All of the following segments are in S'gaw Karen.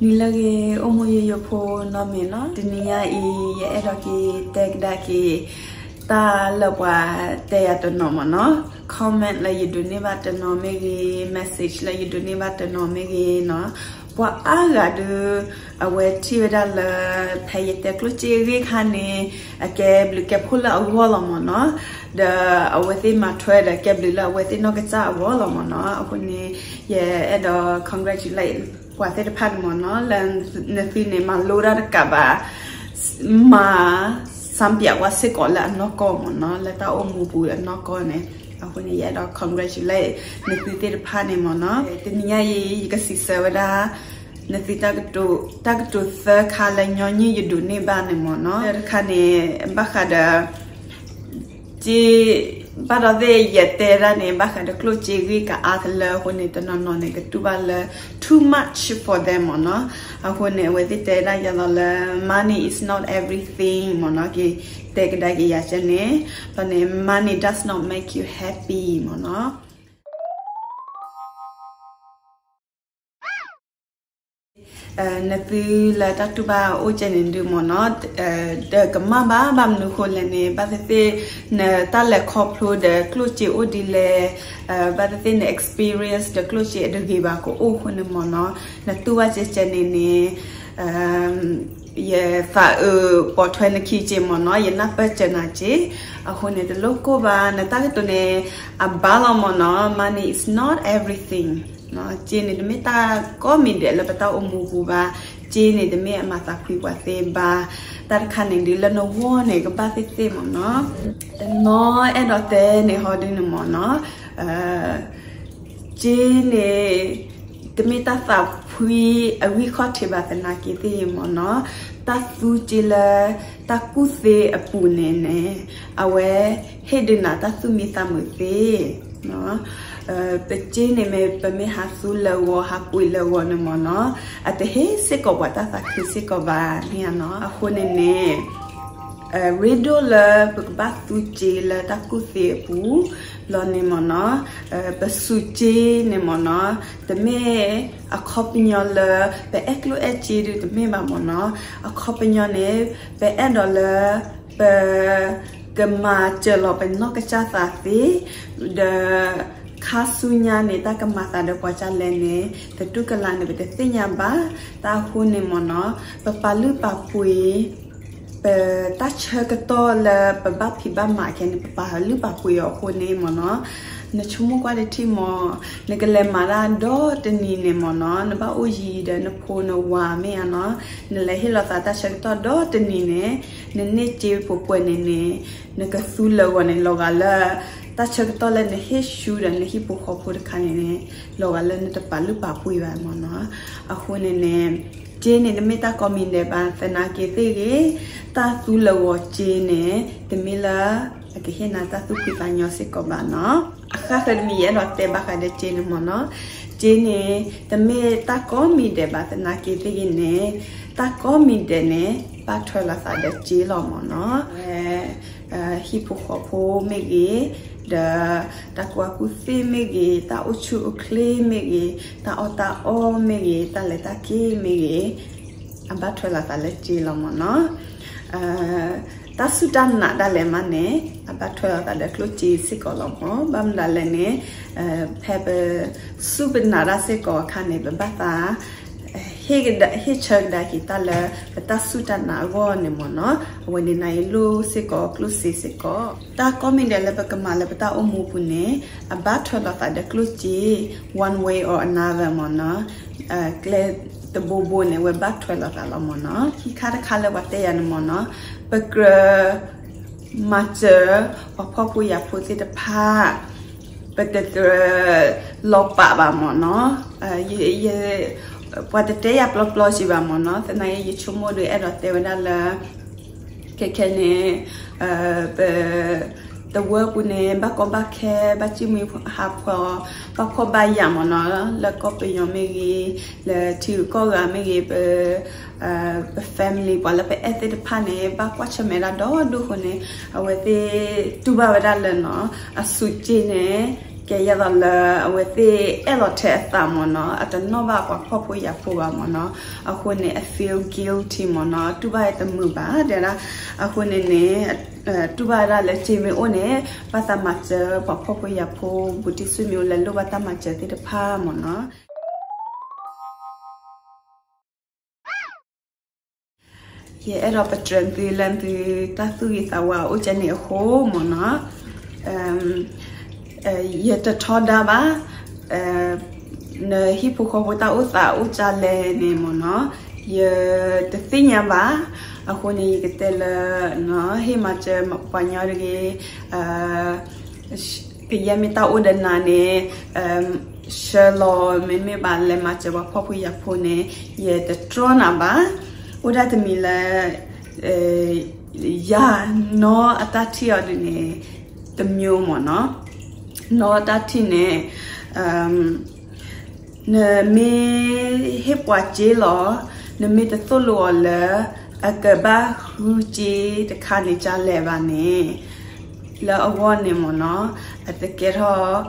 နံၤလၢအဂ့ၤ အိၣ်မူယိယိဖိနီတမံၤနီၤ, တနံၤညါအံၤ ယအဲၣ်ဒိးက့ၤတဲကဒါက့ၤ တၢ်လၢပှၤတဲယၤတနီၤမ့ၢ်နီၤ, comment လၢယဒိးန့ၢ်ဘၣ်တနီၤမ့ၢ်ဂ့ၤ, message လၢယဒိးန့ၢ်ဘၣ်တနီၤမ့ၢ်ဂ့ၤနီၤ, ပှၤအါဂၤဒီး အဝဲထံၣ်ဝဲဒၣ်လၢ ဖဲယတဲကျိၣ်စ့အဂ့ၢ်ခါန့ၣ် အကဲဘျုးကဲဖှိၣ်လၢအဂီၢ်လီၤမ့ၢ်နီၤ, ဒီးအဝဲသ့ၣ်မၤထွဲဒီးကဲဘျုးလၢအဝဲသ့ၣ်နီၢ်ကစၢ်အဂီၢ်လီၤမ့ၢ်နီၤ, အဃိန့ၣ် ယအဲၣ်ဒိး congratulate ပှၤသ့ၣ်တဖၣ်န့ၣ်မ့ၢ်နီၤ, လၢနသုန့ၣ် မၤလိတၢ်တကးဘၣ် မၤ စၢပၠးဝဲစ့ၢ်ကီးလၢအနီၢ်ကီၢ်မ့ၢ်နီၤ, လၢတၢ်အိၣ်မူပူၤအနီၢ်ကီၢ်န့ၣ်, အဃိန့ၣ် ယအဲၣ်ဒိး congratulate နသုသ့ၣ်တဖၣ်န့ၣ်မ့ၢ်နီၤ, တနံၤညါအံၤ ယကစံးဆၢဝဲဒၣ် နသုတၢ်ကတိၤ တၢ်ကတိၤသၢခါလၢညီနုၢ်ယဒိးန့ၢ်ဘၣ်န့ၣ်မ့ၢ်နီၤ, တၢ်တခါန့ၣ် ဘၣ်ဃးဒီး က့ ဘၣ်ဒီးသ့ၣ်ယတဲဒၣ်န့ၣ် ဘၣ်ဃးဒီးကျိၣ်စ့ဂ့ၢ်ကအါတလၢအဃိန့ၣ် တနီၤနီၤန့ၣ် ကတူၢ်ဘၣ်လၢ too much for them မ့ၢ်နီၤ, အဃိန့ၣ် အဝဲသ့ၣ်တဲဒၣ်ယၤလီၤလၢ money is not everything မ့ၢ်နီၤ, က့ တဲကဒါက့ၤယၤကဲန့ၣ်, ဒီးန့ၣ် money does not make you happy မ့ၢ်နီၤ. နသုလၢတၢ်တူၢ်ဘၣ်အိၣ်ကဲန့ၣ်ဒုးမ့ၢ်နီၤ, ဒီးကမၣ်ဘၣ် ဘၣ်မနုၤဃိလဲၣ်န့ၣ် ဘၣ်သ့ၣ်သ့ၣ် နတၢ်လဲၤခီဖျိဒီးကျိၣ်စ့အိၣ်ဒ်လဲၣ်, ဘၣ်သ့ၣ်သ့ၣ်န experience ဒီးကျိၣ်စ့အတဂ့ၤဘၣ်ကအိၣ်အဃိန့ၣ်မ့ၢ်နီၤ, နတူၢ်ဘၣ်ကဲကဲန့ၣ်န့ၣ် ယသးအုးပိာ်ထွဲနခံက့မ့ၢ်နီၤ, ယနၢ်ပၢၢ်စၢၤနၤက့, အဃိန့ၣ် တလိၣ်ကိၢ်ဘၣ်, နတၢ်ကတိၤန့ၣ် အဘၣ်လီၤမ့ၢ်နီၤ, money is not everything, က့န့ၣ် တမ့ၢ်တၢ်ကိးမံၤဒဲးလၢပတၢ်အိၣ်မူပူၤဘၣ်, က့န့ၣ် တမ့ၢ်အမၤသးဖှံပှၤသ့ဘၣ်, တၢ်တခါန့ၣ်ဒုး လၢနဂီၢ်န့ၣ် ကဘၣ်သ့ၣ်သ့ၣ်မ့ၢ်နီၤ, တနီၤအဲၣ်ဒိးတဲန့ၣ်ဟီဒုးန့ၣ်မ့ၢ်နီၤ, က့န့ၣ် တမ့ၢ်တၢ်သးဖှံအဂံၢ်ခီၣ်ထံးဘၣ်သနာ်က့သ့ၣ်ဂ့ၤမ့ၢ်နီၤ, တၢ်သူက့လၢ တၢ်ကူၣ်သ့အပူၤန့ၣ်န့ၣ် အဝဲဟ့ၣ်ဒုးနၤတၢ်သူၣ်မံသးမုာ်သ့, ပက့န့ၣ်မ့ၢ် ပမ့ၢ်ဟးသူလၢာ်ဂီၤ ဟးကွံာ်လၢာ်ဂီၤန့ၣ်မ့ၢ်နီၤ, အတဟ့ၣ်စ့ၢ်ကီးပှၤတၢ်သးခုစ့ၢ်ကီးဘၣ်န့ၣ်နီၤ, အဃိန့ၣ်န့ၣ် ရ့ဒိၣ်လၢပကဘၣ်သူက့လၢတၢ်ကူၣ်သ့အပူၤလီၤန့ၣ်မ့ၢ်နီၤ, ပစူးက့န့ၣ်မ့ၢ်နီၤ, တမ့ၢ်အခီပညီလၢ ပအဲၣ်ကျိၣ်အဲၣ်စ့ဒုးတမ့ၢ်ဘၣ်မ့ၢ်နီၤ, အခီပညီန့ၣ် ပအဲၣ်ဒိးလၢ ပ ကမၤစၢၤလီၤပနီၢ်ကစၢ်သးသ့, ဒီး ခါဆူညါန့ၣ် တၢ်ကမၤသးဒီးပှၤကၢ်လဲၣ်န့ၣ် တတူၢ်ကလာ်န့ၣ် ပတသ့ၣ်ညါဘၣ်, တၢ်အဃိန့ၣ်မ့ၢ်နီၤ, ပပာ်လုၢ်ပာ်ပှ့ၤ ပတၢ်ဆၢကတီၢ်လၢပဘၣ်ဖံးဘၣ်မၤခဲန့ၣ် ပပာ်လုၢ်ပာ်ပှ့ၤအီၤအဃိန့ၣ်မ့ၢ်နီၤ, နဆိကမိၣ်ကွၢ်တထံၣ်မ့ၢ်, နကလဲၤမၤတၢ်ဒီတနံၤန့ၣ်မ့ၢ်နီၤ, နဘၣ်အိၣ်ယံၤဒီးနဖိနဝၤမ့ၢ်ဧါနီၤ, နလဲၤဟ့ၣ်လီၤသးတၢ်ဆၢကတီၢ်ဒီတနံၤန့ၣ်, နန့ၢ်စ့ပှဲၤပှဲၤန့ၣ်န့ၣ်, နကသူလၢာ်ဂီၤန့ၣ် လီၤဂာ်လၢ တၢ်ဆၢကတီၢ်လၢနဟ့ၣ်ဆူဒီးနဟံၣ်ဖိဃီဖိတခါန့ၣ်န့ၣ်, လီၤဂာ်လၢနတပာ်လုၢ်ပာ်ပှ့ၤဘၣ်မ့ၢ်နီၤ, အဃိန့ၣ်န့ၣ်, စ့န့ၣ် တမ့ၢ်တၢ်ကိးမံၤဒဲးဘၣ်သနာ်က့သ့ၣ်ဂ့ၤ, တၢ်သူလၢာ်ဂီၤစ့န့ၣ် တမ့ၢ်လၢ အကဟ့ၣ်နၤတၢ်သူၣ်ဖှံသးညီစ့ၢ်ကီးဘၣ်နီၤ, အဃၣ်ဃၢၤတမံၤယအဲၣ်ဒိးတဲဘၣ်ဃးဒီးစ့န့ၣ်မ့ၢ်နီၤ, စ့န့ၣ် တမ့ၢ်တၢ်ကိးမံၤဒဲးဘၣ်သနာ်က့သ့ၣ်ဂ့ၤန့ၣ်, တၢ်ကိးမံၤဒဲးန့ၣ် ဘၣ်ထွဲလိာ်သးဒီးစ့လီၤမ့ၢ်နီၤ, ဝဲ ဟံၣ်ဖိဃီဖိမ့ၢ်ဂ့ၤ, ဒီး တၢ်ကူၣ်ဘၣ်ကူၣ်သ့မ့ၢ်ဂ့ၤ, တၢ်အိၣ်ဆူၣ်အိၣ်ချ့မ့ၢ်ဂ့ၤ, တၢ်အီၣ်တၢ်အီမ့ၢ်ဂ့ၤ, တၢ်လဲၤတၢ်က့ၤမ့ၢ်ဂ့ၤ, အဘၣ်ထွဲလိာ်သးလၢစ့လီၤမ့ၢ်နီၤ, တၢ်စူၢ်တၢ်နာ်ဒၣ်လဲာ်မးန့ၣ် အဘၣ်ထွဲလိာ်သးလၢကျိၣ်စ့စ့ၢ်ကီးလီၤမ့ၢ်, ဘၣ်မနုၤလဲၣ်န့ၣ်, ဖဲပ စူၢ်ပနာ်တၢ်စ့ၢ်ကီးအခါန့ၣ် ပဘၣ်သး ဟ့ၣ်ဆၢကဒါက့ၤတၢ်လၢ ပတၢ်စူၢ်တၢ်နာ်အဂီၢ်န့ၣ်မ့ၢ်နီၤ, အဝဲန့ၣ်န့ၣ်လိၣ်စ့ၢ်ကီးကျိၣ်စ့စ့ၢ်ကီး, တၢ်ကိးမံၤဒဲးလၢပကမၤလၢပတၢ်အိၣ်မူပူၤန့ၣ် အဘၣ်ထွဲလိာ်သးဒီးကျိၣ်စ့ one way or another မ့ၢ်နီၤ, ကျဲတဘိဘိန့ၣ် အဝဲဘၣ်ထွဲလိာ်သးလီၤမ့ၢ်နီၤ, ခံခါတခါလၢပှၤတဲယၤန့ၣ်မ့ၢ်နီၤ, ပကြၢး မၤစၢၤ ပှၤဖှီၣ်ဖိယာ်ဖိသ့ၣ်တဖၣ်, ပတကြၢးလီၤပာ်ဘၣ်မ့ၢ်နီၤ, ပှၤတတဲယၤပျီပျီစံးဘၣ်မ့ၢ်နီၤ, သနာ်က့ယဆိကမိၣ်ဒီးအဲၣ်ဒိးတဲဝဲဒၣ်လၢ ခဲခဲန့ၣ် ပ တဝၢပူၤန့ၣ် ဘၣ်ကီဘၣ်ခဲ ဘၣ်စံၣ်မှံဟးဖျိး ဘၣ်ဖှီၣ်ဘၣ်ယာ်မ့ၢ်နီၤ, လၢကီၢ်ပယီၤမ့ၢ်ဂ့ၤ, လၢထံဂုၤကီၢ်ဂၤမ့ၢ်ဂ့ၤ, ပ ပ family ပှၤလၢပအဲၣ်သ့ၣ်တဖၣ်န့ၣ် ဘၣ်ကွၢ်ဆၢၣ်မဲာ်ဒၣ်ဒီဒူၣ်အဃိန့ၣ်, အဝဲသ့ၣ်တူၢ်ဘၣ်ဝဲဒၣ်လၢနီၤ, အစူၢ်က့ၤန့ၣ် ကဲယဲသိးလၢအဝဲသ့ၣ်အဲၣ်လီၤထဲအသးမ့ၢ်နီၤ, အတနီၣ်ဘၣ်ပှၤဖှီၣ်ဖိယာ်ဖိဘၣ်မ့ၢ်နီၤ, အဃိန့ၣ် အ feel guilty မ့ၢ်နီၤ, တူၢ်ဘၣ်တမုာ်ဘၣ်တဲဒၣ်, အဃိန့ၣ်န့ၣ် တူၢ်ဘၣ်ဒၣ်လၢစ့မ့ၢ်အိၣ်န့ၣ် ဘၣ်သးမၤစၢၤပှၤဖှီၣ်ဖိယာ်ဖိ ဘူးတံၢ်ဆူၣ်မ့ၢ်အိၣ်လၢလိၣ်ဘၣ်တၢ်မၤစၢၤသ့ၣ်တဖၣ်မ့ၢ်နီၤ. ယအဲၣ်ဒိးပတြၢၤသုလၢသုတၢ်သူၣ်ဂ့ၤသးဝါအိၣ်ကဲန့ၣ်အဃိမ့ၢ်နီၤ, ယတထီဒါဘၣ်, နဟံၣ်ဖိဃီဖိတၢ်အိၣ်သးအိၣ်ကၢ်လဲၣ်န့ၣ်မ့ၢ်နီၤ, ယတသ့ၣ်ညါဘၣ်, အဃိန့ၣ်ယကတဲလၢ ဟ့ၣ်မၤစၢၤပှၤညီတဂ့ၤ, ကယဲၢ်မ့ၢ်တၢ်အိၣ်ဒီးနၤန့ၣ် ဆှၢလီၤ, မ့မ့ၢ်ဘၣ်လဲၤမၤစၢၤပှၤဖှီၣ်ဖိယာ်ဖိန့ၣ် ယတတြီနၤဘၣ်, အိၣ်ဒၣ်တမံၤလၢ ယၤနီၢ်အတၢ်ထံၣ်အီၤဒ်န့ၣ် တမျိုးမ့ၢ်နီၤ, နီၢ်အတၢ်ထံၣ်န့ၣ် နမ့ၢ်ဟ့ၣ်ပှၤစ့လီၤ, နမ့ၢ်တသိၣ်လိအီၤလၢ အကဘၣ်ဃုစ့တခါန့ၣ်ကၢ်လဲၣ်ဘၣ်န့ၣ် လၢအဂီၢ်န့ၣ်မ့ၢ်နီၤ, အတကဲထီၣ်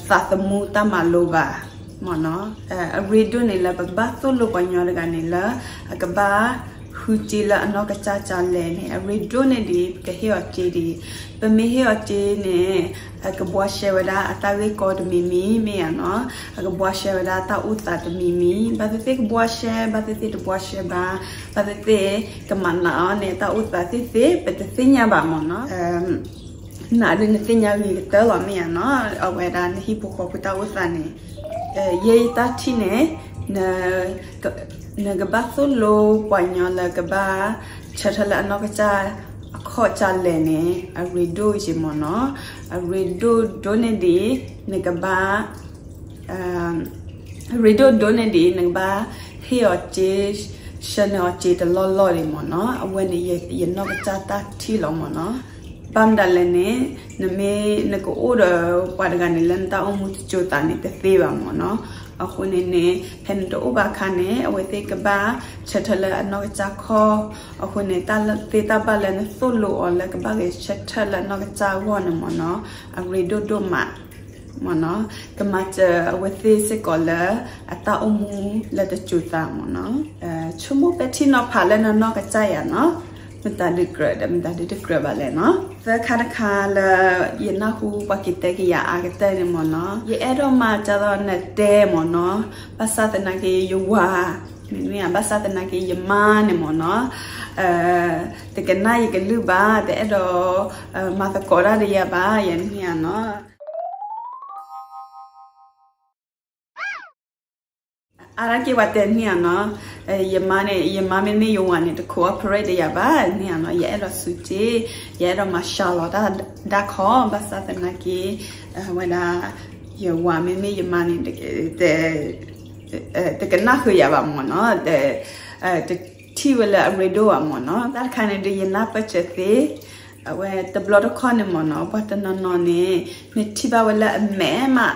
သးသမူတၢ်မၤလိဘၣ်မ့ၢ်နီၤ, အရ့ဒိၣ်န့ၣ်လၢပကဘၣ်သိၣ်လိပှၤညီတဂၤန့ၣ်လၢ အကဘၣ်ဃုစ့လၢအနီၢ်ကစၢ်ကၢ်လဲၣ်န့ၣ် အရ့ဒိၣ်န့ၢ်ဒံး ပကဟ့ၣ်အီၤစ့ဒံး, ပမ့ၢ်ဟ့ၣ်အီၤစ့န့ၣ် အကဘှါရှဲဝဲဒၣ်အတၢ်ဂ့ၢ်ကီတမံၤမံၤ မ့ၢ်ဧါနီၤ, အကဘှါရှဲဝဲဒၣ်တၢ်အိၣ်သးတမံၤမံၤ, ဘၣ်သ့ၣ်သ့ၣ်ကဘှါရှဲ, ဘၣ်သ့ၣ်သ့ၣ်တဘှါရှဲဘၣ်, ဘၣ်သ့ၣ်သ့ၣ်ကမၤနးအီၤန့ၣ် တၢ်အိၣ်သးသ့ၣ်သ့ၣ် ပတသ့ၣ်ညါဘၣ်မ့ၢ်နီၤ, နၤဒ်နသ့ၣ်ညါဂ့ၤကတၢၢ်လီၤ မ့ၢ်ဧါနီၤ, အဝဲဒၣ်နဟံၣ်ဖိဃီဖိတၢ်အိၣ်သးန့ၣ်, ယဲယတၢ်ထံၣ်န့ၣ် နကဘၣ်သိၣ်လိပှၤညီလၢကဘၣ်ဆၢထၢၣ်လၢအနီၢ်ကစၢ်အခီၣ်ကၢ်လဲၣ်န့ၣ် အရ့ဒိၣ်ယံၤမ့ၢ်နီၤ, အရ့ဒိၣ်ဒိၣ်န့ၢ်ဒံး နကဘၣ် အရ့ဒိၣ်ဒိၣ်န့ၢ်ဒံး နကဘၣ်ဟ့ၣ်အီၤစ့, ဆှၢန့ၢ်အီၤစ့တလီၢ်လီၢ်ဒံးမ့ၢ်နီၤ, အဝဲန့ၣ်ယနီၢ်ကစၢ်တၢ်ထံၣ်လီၤမ့ၢ်နီၤ, ဘၣ်မတၤလဲၣ်န့ၣ် နမ့ၢ်နကအိၣ်ဒီးပှၤတဂၤန့ၣ် လၢနတၢ်အိၣ်မူတစိၤသးန့ၣ် တသ့ဘၣ်မ့ၢ်နီၤ, အဃိန့ၣ်န့ၣ် ဖဲနတအိၣ်ဘၣ်အခါန့ၣ် အဝဲသ့ၣ်ကဘၣ်ဆၢထၢၣ်လၢအနီၢ်ကစၢ်ခီၣ်, အဃိန့ၣ် တၢ်သ့တၢ်ဘၣ်လၢနသိၣ်လိအီၤလၢကဘၣ်ဂဲၤဆၢထၢၣ်လၢအနီၢ်ကစၢ်အဂီၢ်န့ၣ်မ့ၢ်နီၤ, အရ့ဒိၣ်ဒိၣ်မး မ့ၢ်နီၤ, ကမၤစၢၤအဝဲသ့ၣ်စ့ၢ်ကီးလၢအတၢ်အိၣ်မူလၢတစိၤသးမ့ၢ်နီၤ, ဆိကမိၣ်ပဲာ်ထံနီၤဖးလၢနနီၢ်ကစၢ်ယၤနီၤ, မတၤဒုးကြၢးဒီးမတၤဒုးတကြၢးဘၣ်လဲၣ်နီၤ, သၢခါတခါလၢ ယနၢ်ဟူပှၤက့ၤတဲက့ၤယၤအါကတၢၢ်န့ၣ်မ့ၢ်နီၤ, ယအဲၣ်ဒိးမၤကၢ်သိးနတဲမ့ၢ်နီၤ, ဘၣ်ဆၣ်သနာ်က့ ယဝၤ မ့မ့ၢ်ဘၣ်ဆၣ်သနာ်က့ ယမါန့ၣ်မ့ၢ်နီၤ, တကနၣ်ယကလုၢ်ဘၣ်, တအဲၣ်ဒိးမၤသကိးတၢ်ဒီးယၤဘၣ်, ယန့ၣ်ဧါနီၤ. အါတက့ၢ်ပှၤတဲန့ၣ်ဧါနီၤ, ယမါန့ၣ် ယမါမ့တမ့ၢ်ယဝၤန့ၣ် တ cooperate ဒီးယၤဘၣ်န့ၣ်ဧါနီၤ, ယအဲၣ်ဒိးစူးက့, ယအဲၣ်ဒိးမၤစှၤလီၤတၢ်ဒါခီ, ဘၣ်ဆၣ်သနာ်က့ ဝဲဒၣ် ယဝၤမ့မ့ၢ်ယမါန့ၣ် တကနၣ်ဃုာ်ယၤဘၣ်မ့ၢ်နီၤ, တထံၣ်ဝဲလၢအရ့ဒိၣ်ဘၣ်မ့ၢ်နီၤ, တၢ်တခါန့ၣ်ဒီးယနၢ်ပၢၢ်စၢၤသ့, အဝဲတဘျီတခီၣ်န့ၣ်မ့ၢ်နီၤ, ပှၤတနီၤနီၤန့ၣ် မ့ၢ်ထံၣ်ဘၣ်ဝဲလၢအမဲာ်မး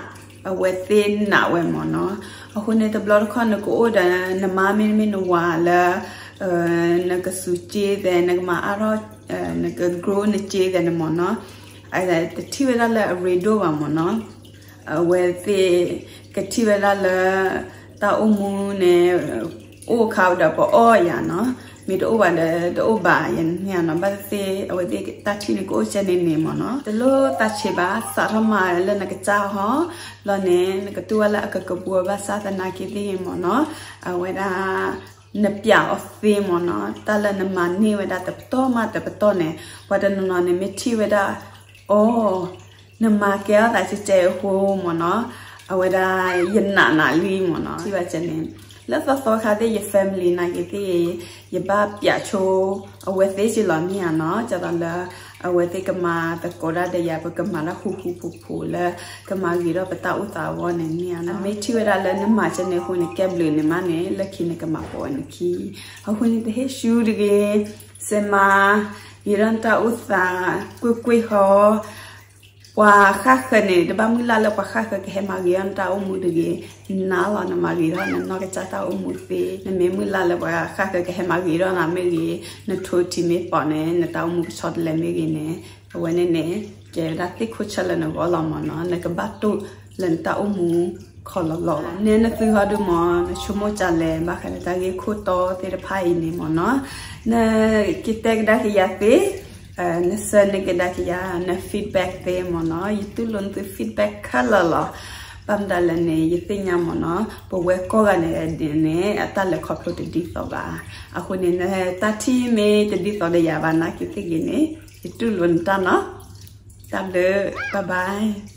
အဝဲသ့ၣ်နာ်ဝဲမ့ၢ်နီၤ, အဃိန့ၣ်တဘျီတခီၣ်နကအိၣ်ဒီးနမါမ့တမ့ၢ်နဝၤလၢ နကစူးက့သဲး နကမၤအါထီၣ် နက grow နက့သဲးန့ၣ်မ့ၢ်နီၤ, တထံၣ်ဝဲဒၣ်လၢအရ့ဒိၣ်ဘၣ်မ့ၢ်နီၤ, အဝဲသ့ၣ်ကထံၣ်ဝဲဒၣ်လၢ တၢ်အိၣ်မူန့ၣ် အိၣ်ခါဒီးပအီၣ်ယၤနီၤ, မ့ၢ်တအိၣ်ဘၣ်ဒီးတအိၣ်ဘၣ်ယၤန့ၣ်နီၤ, ဘၣ်သ့ၣ်သ့ၣ် အဝဲသ့ၣ်တၢ်ထံၣ်န့ၣ်ကအိၣ်ကဲန့ၣ်န့ၣ်မ့ၢ်နီၤ, တလိၣ်သးဆံးဘၣ် စးထီၣ်မၤလၢနကစၢ်ဟီ, လီၤန့ၣ် နကတူၢ်ဝဲလၢအကကပူၤဘၣ်ဆၣ်သနာ်က့သ့ၣ်ဂ့ၤမ့ၢ်နီၤ, အဝဲဒၣ် နပျးအီၤသ့မ့ၢ်နီၤ, တၢ်လၢနမၤန့ၢ်ဝဲဒၣ်တပတီၢ်မးတပတီၢ်န့ၣ်, ပှၤတနီၤနီၤန့ၣ် မ့ၢ်ထံၣ်ဝဲဒၣ် အိၣ် နမၤကဲထီၣ်သးကဲကဲအဃိမ့ၢ်နီၤ, အဝဲဒၣ်ယနာ်နၤလံမ့ၢ်နီၤ, ထံၣ်ဘၣ်ကဲန့ၣ်, လၢသီသီခါသ့ၣ် ယ family နာ်က့သ့ၣ် ယဘၣ်ပျးဆိ အဝဲသ့ၣ်က့လီၤန့ၣ်ဧါနီၤ, ကသိးလၢ အဝဲသ့ၣ်ကမၤသကိးတၢ်ဒီးယၤ ပကမၤတၢ်ဃူဃူဖိးဖိးလၢ ကမၤဂ့ၤထီၣ်ပတၢ်အိၣ်သးအဂီၢ်န့ၣ်န့ၣ်ဧါနီၤ, မ့ၢ်ထံၣ်ဝဲဒၣ်လၢနမၤကဲန့ၣ်အဃိန့ၣ် ကဲဘျုးန့ၣ်မးန့ၣ် လၢခံန့ၣ်ကမၤပိာ်ဝဲနခံ, အဃိန့ၣ်တဟ့ၣ်ရှူတဂ့ၤ, စဲမါ ဂ့ၤထီၣ်နတၢ်အိၣ်သး ကွ့ၢ်ကွ့ၢ်ဃီ ပှၤဃၣ်ဃၢၤန့ၣ် တဘၣ်မုၢ်လၢ်လၢပှၤဃၣ်ဃၢၤကဟဲမၤဂ့ၤထီၣ်နတၢ်အိၣ်မူတဂ့ၤ, နၤလီၤ နမၤဂ့ၤထီၣ်နနီၢ်ကစၢ်တၢ်အိၣ်မူသ့, နမ့ၢ်မုၢ်လၢ်လၢပှၤဃၣ်ဃၢၤကဟဲမၤဂ့ၤထီၣ်နၤမ့ၢ်ဂ့ၤ, နထိၣ်ထံမ့ၢ်ပီၤန့ၣ် နတၢ်အိၣ်မူကဆီတလဲမ့ၢ်ဂ့ၤန့ၣ်, အဝဲန့ၣ်န့ၣ် ကဲဝဲဒၣ်သ့ၣ်ခိၣ်ဆၢလၢနဂီၢ်လီၤမ့ၢ်နီၤ, နကဘၣ်တိၢ်လၢနတၢ်အိၣ်မူခီလီၤလီၤလီၤ. နဲနသုဟီဒုမ့ၢ် နဆိကမိၣ်ကလဲၣ် ဘၣ်ဃးလၢတၢ်ဂ့ၢ်ခိၣ်တီသ့ၣ်တဖၣ်အံၤန့ၣ်မ့ၢ်နီၤ, နကတဲကဒါက့ၤယၤသ့, နဆၢန့ၢ်ကဒါက့ၤယၤ န feedback သ့မ့ၢ်နီၤ, ယတူၢ်လိာ်နသု feedback ခဲလၢာ်လီၤ. ဘၣ်မတၤလဲၣ်န့ၣ် ယသ့ၣ်ညါမ့ၢ်နီၤ ပဝဲကိးဂၤန့ၣ်ဒ်န့ၣ် အတၢ်လဲၤခီဖျိတဒ်သိးဘၣ်. အဃိန့ၣ် နတၢ်ထံၣ်မ့ၢ်တဒ်သိးဒီးယၤဘၣ်နာ်က့ၤသ့ၣ်ဂ့ၤန့ၣ် ယတူၢ်လိာ်နတၢ်နီၤ. တၢ်ဘျုး, bye bye.